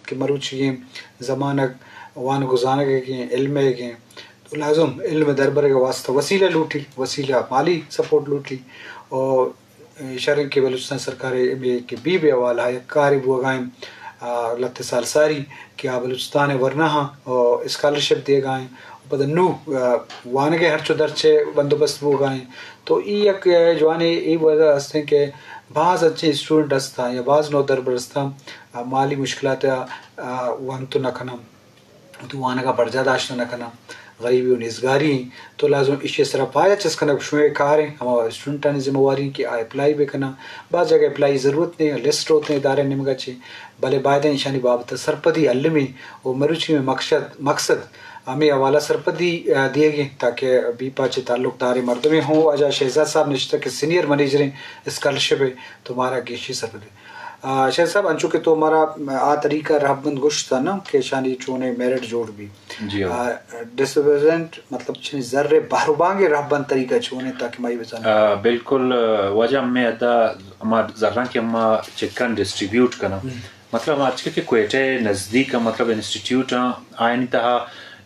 کہ مروچیگیں زمانگ وانگ و زانگ ء گیں، علم ء گیں، تو لازم علم ء دربرگ ء واسطہ وسیلہ لوٹی، وسیلہ مالی سپورٹ لوٹی۔ اور شریں کہ بلوچستان سرکار ء ایم بی اے کہ بی بے حوالہ یک کارے بوگا ایں، آ، لت سال ساری کہ آ بلوچستان ء ورناہاں اسکالرشپ دیگا ایں۔ پدا نو، آ، وانگ ء ہرچو درچ ء بندوبست بوگا ایں۔ تو ای یک، آ، جوانیں ای وجہ ہستیں کہ باز انچیں اسٹوڈنٹ ہستاں یا باز نودربر ہستاں، آ، مالی مشکلات ء، آ، وانت نہ کناں۔ وتی وانگ ء برجاہ داشت نہ کناں، غریبی و نیزگاری انت، تو لازم ایشی ء سرا پائدہ چست کنگ شمئے کار انت، ہما اسٹوڈنٹانی ذمہ واری انت کہ آ اپلائی بہ کناں۔ بعض جاگہ اپلائی ضرورت نہیں، لسٹ ہوتے ہیں ادارے نیمگا چے، بلے باید انت ایشانی بابت ء سرپدی المی و مروچی میں مقصد، مقصد ہمیں حوالہ سرپدی، آ، دیگ انت تاکہ بی پاچے تعلق داریں مردمے ہوں۔ واجہ شہزاد صاحب نشتہ کہ سینئر منیجر ہیں اسکالرشپ ہے، تو مارا گیشی سرپدی آ، شہر صاحب، انچو کہ تو مارا آ طریقہ رہبند گوشتا نا کہ شانی چونے میرٹ جوڑ بی۔ جی ہاں۔ آ، ڈس ریپرزینٹ، مطلب، چنی زر بہروبانگ رہبند طریقہ چونے تاکہ مائی بزن۔ آ، بالکل، آ، واجہ ہمیں ادا ہما زراں کہ ہما چکن ڈسٹریبیوٹ کناں۔ ہم۔ مطلب، ہما اچکے کہ کوئٹہ نزدیک، مطلب، انسٹیٹیوٹ آئینی تہا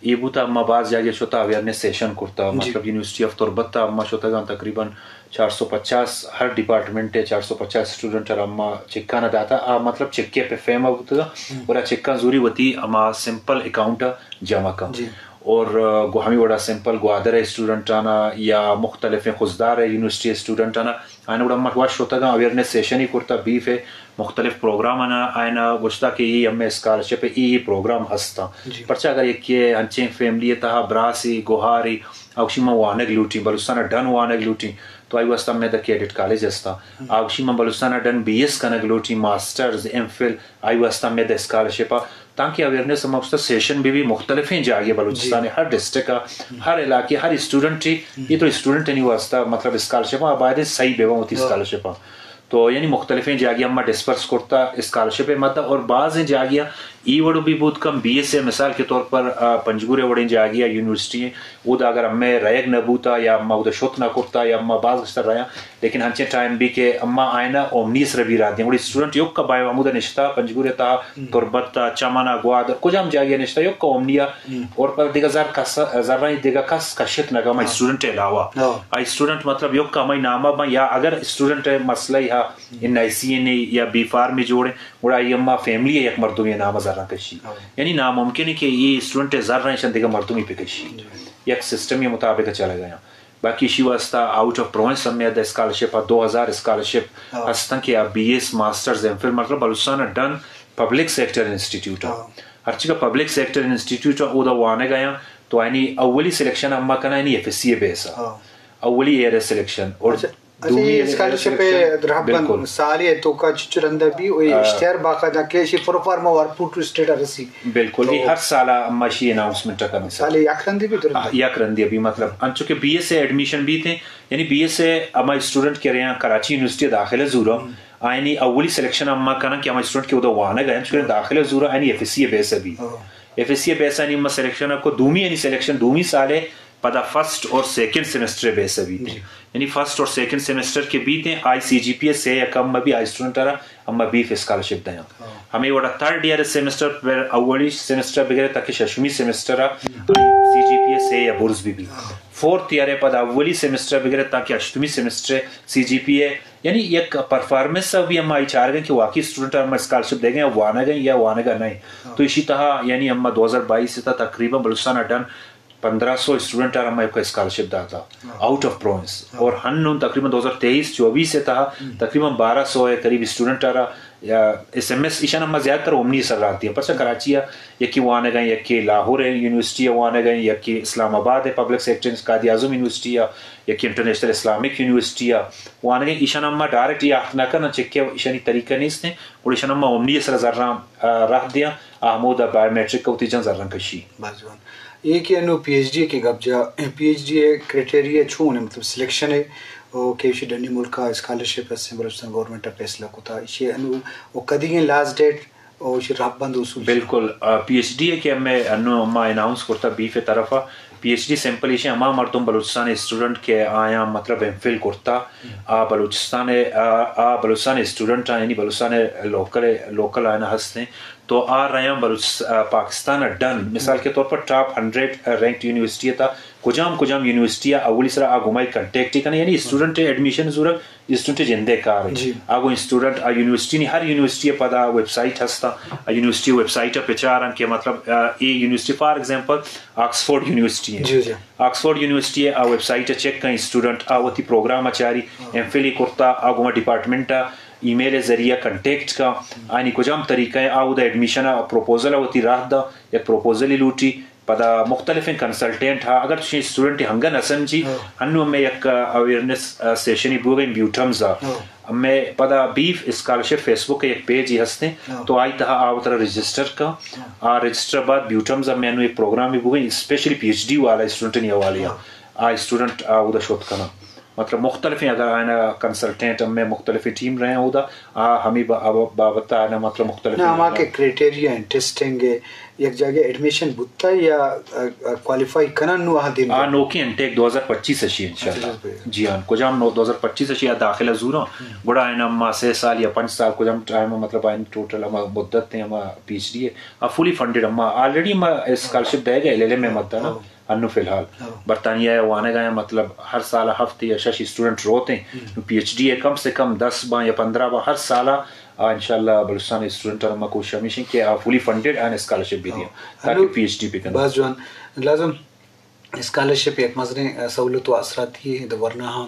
ای بوتا، ہما باز جاگہ شتا اویئرنس سیشن کرتا، جی۔ مطلب، یونیورسٹی آف تربت تا ہما شتگاں تقریباً چار سو پچاس ہر ڈیپارٹمنٹ ء چار سو پچاس اسٹوڈنٹ ء ہما چکاں داتا، آ مطلب چکے پہ فیم ء بوتگا، ہم۔ اور آ چکاں زوری وتی ہما سمپل اکاؤنٹ ء جمع کن۔ جی۔ اور، آ، گو-، ہمیں وڑا سمپل گوادر ء اسٹوڈنٹ آنا یا مختلف خضدار ء یونیورسٹی اسٹوڈنٹ آنا، آنے وڑا ہما وش شتگاں اویئرنس سیشن ہی کرتا، بیف ء مختلف پروگرام آنا آئینا گوشتا کہ ای ہمیں اسکالرشپ ء ای، ای پروگرام ہستاں۔ جی۔ پرچہ اگر یکے انچیں فیملی ء تہا براسی، گوہاری، آ گوشی من وانگ لوٹیں، بلوچستان ء ڈن وانگ لوٹیں، تو آئی واسطہ ہمے دا کیڈٹ کالج ہستاں۔ ہم۔ آ گوشی من بلوچستان ء ڈن بی ایس کنگ لوٹیں، ماسٹرز، ایم فل، آئی واسطہ ہمے دا اسکالرشپ ء، تانکہ اویئرنس ہما واسطہ سیشن بی بی مختلفیں جاگے بلوچستان ء، جی۔ ہر ڈسٹرکٹ ء، ہم۔ ہر علاقے، ہر اسٹوڈنٹ ء، ہم۔ یہ تو اسٹوڈنٹ ء واسطہ مطلب اسکالرشپ ء باید سہی بے ہوں وتی، ہاں۔ اسکالرشپ ء۔ تو یعنی مختلفیں جاگے ہم ڈسپرس کرتا اسکالرشپ ء مدد، اور بعضیں جاگے ای وڑ بھی بوت کم بی ایس اے مثال کے طور پر، آ، پنجگور ء وڑیں جاگے یا یونیورسٹی ہیں، اودا اگر ہمیں رہگ نہ بوتا یا ہم اودا شت نہ کرتا یا ہم باز گشتر رہا، لیکن ہنچیں ٹائم بھی کہ اما آئینہ اومنی سر بھی رات دیں، وڑی اسٹوڈنٹ یوک کا بایو ہمودا نشتا پنجگور ء تہا، ہم۔ تربت ء، چمن ء، گوادر، کجام جاگے نشتا یوک کا اومنی ء، ہم۔ اور پر دیگہ زر کس، زر دیگہ کس کشت نہ گا، ہمیں، ہاں۔ اسٹوڈنٹ ء علاوہ۔ ہاں۔ آ اسٹوڈنٹ مطلب یوک کا ہمیں نام ء بن یا اگر اسٹوڈنٹ ء مسئلہ ہی ہا، ہم۔ این آئی سی این ای یا بی فارم جوڑے، گڑا ای اما فیملی ء یک مردمی نام ء زر کشی۔ ہاں۔ یعنی ناممکن ہے کہ یہ اسٹوڈنٹ ء زر ایشان دیگہ مردمی پہ کشی۔ جی۔ یک سسٹم ء مطابق چلے گیا۔ باقی ایشی واسطہ آؤٹ آف پروونس ہمیں ادا اسکالرشپ ء دو ہزار اسکالرشپ، ہاں۔ ہستن کہ آ B S, masters, M Phil, مطلب بلوچستان ء ڈن پبلک سیکٹر انسٹیٹیوٹ ء۔ ہاں۔ ہرچی کا پبلک سیکٹر انسٹیٹیوٹ ء اودا وانگ آیاں تو آئینی اولی سلیکشن ہما کنا یعنی ایف ایس سی ء بیس ء۔ ہاں۔ اولی ایئر ء سلیکشن اور اچھا، اچھا، دومی یہ ایئر ء اسکالرشپ سلیکشن۔ رہبند بالکل۔ سالے تو کا چچو رندا بھی، وہ آ۔ اشتہار باقاعدہ کہ ایشی پروفارما ورک پوٹ اسٹیٹ ء رسی۔ بالکل، تو یہ ہر سال ء اما شی اناؤنسمنٹ ء کنن سر۔ سال یک رندی بھی درد۔ آ، یک رندی بھی، مطلب، انچو کہ بی ایس اے ایڈمیشن بیت ہیں، یعنی بی ایس اے اما اسٹوڈنٹ کہ رہے ہیں کراچی یونیورسٹی داخلہ زورا، ہم۔ آئینی اولی سلیکشن اما کنن کہ اما اسٹوڈنٹ کہ ادا وانگ ہیں، چونکہ داخلہ زورا یعنی ایف ایس سی بیس ابھی۔ ہاں۔ ایف ایس سی بیس یعنی اما سلیکشن کو دومی یعنی سلیکشن دومی سالے پدا فرسٹ اور سیکنڈ سیمسٹر بیس ابھی۔ جی۔ یعنی فرسٹ اور سیکنڈ سیمسٹر کے بیت ہیں، آئی سی جی پی اے سے یا کم ابھی آئی اسٹوڈنٹ آ رہا اما بیف اسکالرشپ دیاں۔ ہاں۔ ہمیں وڑا تھرڈ ایئر سیمسٹر پر اولی سیمسٹر بگرے تاکہ ششمی سیمسٹر آ، ہم۔ سی جی پی اے سے یا برز بھی بھی۔ ہاں۔ فورتھ ایئر پدا اولی سیمسٹر بگرے تاکہ ہشتمی سیمسٹر سی جی پی اے، یعنی یک پرفارمنس بھی ہم آئی چارگیں کہ واقعی اسٹوڈنٹ ہم اسکالرشپ دے گئے، وانگ ہیں یا وانگ نہیں۔ ہاں۔ تو اسی طرح یعنی ہم دو ہزار بائیس تا تقریباً بلوچستان ڈن پندرہ سو اسٹوڈنٹ آر ہمیں کو اسکالرشپ داتا، ہاں۔ Out of province. ہاں۔ اور ہنون تقریباً دو ہزار تیئیس چوبیس سے تہا، ہم۔ تقریباً بارہ سو ہے قریب اسٹوڈنٹ آرا یا ایس ایم ایس ایشان ہم زیادہ تر اومنی سر راتی ہیں۔ پرچہ کراچی ہے، یکی وانگ ہیں، یکی لاہور ہے یونیورسٹی ہے وانگ ہیں، یکی اسلام آباد ہے پبلک سیکٹر قائد اعظم یونیورسٹی ہے، یکی انٹرنیشنل اسلامک یونیورسٹی ہے وانگ ہیں۔ ایشان ہم ڈائریکٹ یہ آخ نہ کرنا چکے ایشانی طریقہ نہیں ہیں، اور ایشان ہم اومنی سر زراں، آ، راہ دیاں، آ، ہمودا بایو میٹرک ہوتی جن زراں کشی۔ بس جوان۔ اے کہ انو پی ایچ ڈی ء کہ گپ جا، پی ایچ ڈی ء کرائٹیریا چون ہے؟ مطلب سلیکشن ہے، او کہ ایشی ڈنی ملک ء اسکالرشپ ہستیں، بلوچستان گورنمنٹ ء فیصلہ کتا، ایشی انو او کدیگیں لاسٹ ڈیٹ او ایشی رہبند اصول؟ بالکل، آ، پی ایچ ڈی ء کہ ہمیں انو ما اناؤنس کرتا بیف ء طرف ء، پی ایچ ڈی سمپل ایشی ہما مردم بلوچستان اسٹوڈنٹ کہ آیاں مطلب ایم فل کرتا، آ بلوچستان ء، آ، آ بلوچستان اسٹوڈنٹ آ، یعنی بلوچستان لوکل، لوکل آیاں ہستیں، تو آ رہیاں بلوچ آ، پاکستان ء ڈن، مثال کے طور پر ٹاپ ہنڈریڈ رینکڈ یونیورسٹی ء تا کجام کجام یونیورسٹی ء اولی سرا آ گمائی کنٹیکٹ کناں، یعنی اسٹوڈنٹ ایڈمیشن زورگ، اسٹوڈنٹ جندے کار ہے۔ آ گوں اسٹوڈنٹ آ یونیورسٹی نی، ہر یونیورسٹی ء پدا ویب سائٹ ہستا، آ یونیورسٹی ویب سائٹ ء پچارن کہ مطلب آ، اے university for example Oxford university ہے۔ آکسفورڈ یونیورسٹی ء آ ویب سائٹ ء چیک کن، اسٹوڈنٹ آ وتی پروگرام ء چاری، ایم فل ء کرتا، آ گوں ڈپارٹمنٹ ء ای میل ء ذریعہ کنٹیکٹ کن، آنی کجام طریقہ ء آ اودا ایڈمیشن ء پروپوزل ء وتی راہ دا، یک پروپوزل ء لوٹی، پدا مختلفیں کنسلٹنٹ ہا، اگر چشیں اسٹوڈنٹ ہنگا نہ سمجھی، انو ہمیں یک اویئرنس سیشن بوگیں بیوٹمز ء، ہمیں پدا بیف اسکالرشپ فیس بک ء یک پیج ہستیں، تو آئی تہا آ وترا رجسٹر کن، آ رجسٹر بعد بیوٹمز ء ہمیں انو یک پروگرام بوگیں اسپیشلی پی ایچ ڈی والا اسٹوڈنٹانی حوالے آ اسٹوڈنٹ آ اودا شوت کناں۔ مطلب مختلفیں اگر آنا کنسلٹنٹ ہمیں مختلفیں ٹیم رہے اودا، آ ہمیں با-، اب-، بابت آنا مطلب مختلف نہ، ہما کہ کرائٹیریا ہیں، ٹیسٹنگ ہے، یک جاگہ ایڈمیشن بوتا یا، آ، آ، کوالیفائی کنن نو آ دیم آ نوکیں انٹیک دو ہزار پچیس اشی انشاءاللہ۔ جی ہاں، کجام نو دو ہزار پچیس اشی آ داخلہ زوراں، گڑا آنا ما سے سال یا پنچ سال کجام ٹائم مطلب آئین ٹوٹل ہما مدت ہیں ہما پی ایچ ڈی ہے، آ فلی فنڈڈ ہما آلریڈی ہما اسکالرشپ دے گئے ایل ایل ایم مدت نا۔ انو فی الحال برطانیہ ء وانگ ء مطلب ہر سال ء ہفت یا شش اسٹوڈنٹ روت ہیں، نو پی ایچ ڈی ء کم سے کم دس باں یا پندرہ باں ہر سال ء، آ، انشاءاللہ بلوچستان اسٹوڈنٹ ء ما کوشش ہمیش ہیں کہ آ فلی فنڈڈ آن اسکالرشپ بھی دیا تاکہ پی ایچ ڈی بکن۔ باز جوان۔ لازم اسکالرشپ یک مزنیں، آ، سہولت و آسراتی ہے، دا ورنا ہم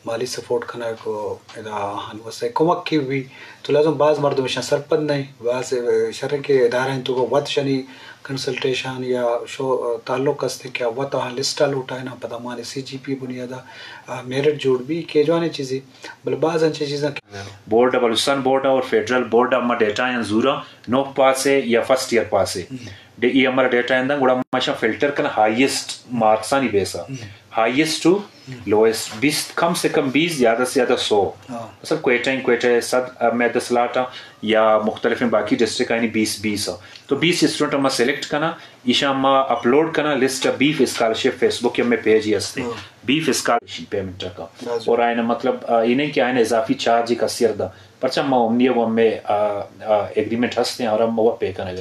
مالی سپورٹ کنگ و ادا آہان واسطہ کمک کی بھی۔ تو لازم باز مردم اشان سرپد نہیں، باز، آ، شریں کہ ادارہ ہیں تو وت شنی کنسلٹیشن یا شو تعلق است کہ وت آہاں لسٹ ء لوٹائیناں، پدا مانے سی جی پی بنیاد ء میرٹ جوڑ بی کہ جوانیں چیزے، بلے باز انچیں چیزاں کہ بورڈ ء، بلوچستان بورڈ ء اور فیڈرل بورڈ ء ما ڈیٹا آں زوراں، نو پاس ہے یا فرسٹ ایئر پاس ہے، ڈے ای ہمارا ڈیٹا آں گڑا ما اشاں فلٹر کناں ہائیسٹ مارکسانی بیس ء، ہائیسٹ ٹو لوئسٹ، بیس، کم سے کم بیس، زیادہ سے زیادہ سو۔ مثلا کوئٹہ ہیں، کوئٹہ صد میں دس لاٹ آں، یا مختلف ہیں باقی ڈسٹرکٹ آئینی بیس بیس آں۔ تو بیس اسٹوڈنٹ ہم سلیکٹ کناں، ایشاں ما اپلوڈ کناں لسٹ بیف اسکالرشپ فیس بک ہمیں پیج ہی ہستے، بیف اسکالرشپ پیمنٹ کا۔ اور آئین مطلب، آ، یہ نہیں کہ آئین اضافی چارج ایک اسیر دا، پرچہ ما امنی وہ ہمیں، آ، آ، ایگریمنٹ ہستے ہیں اور ہم وہ پے کنگا۔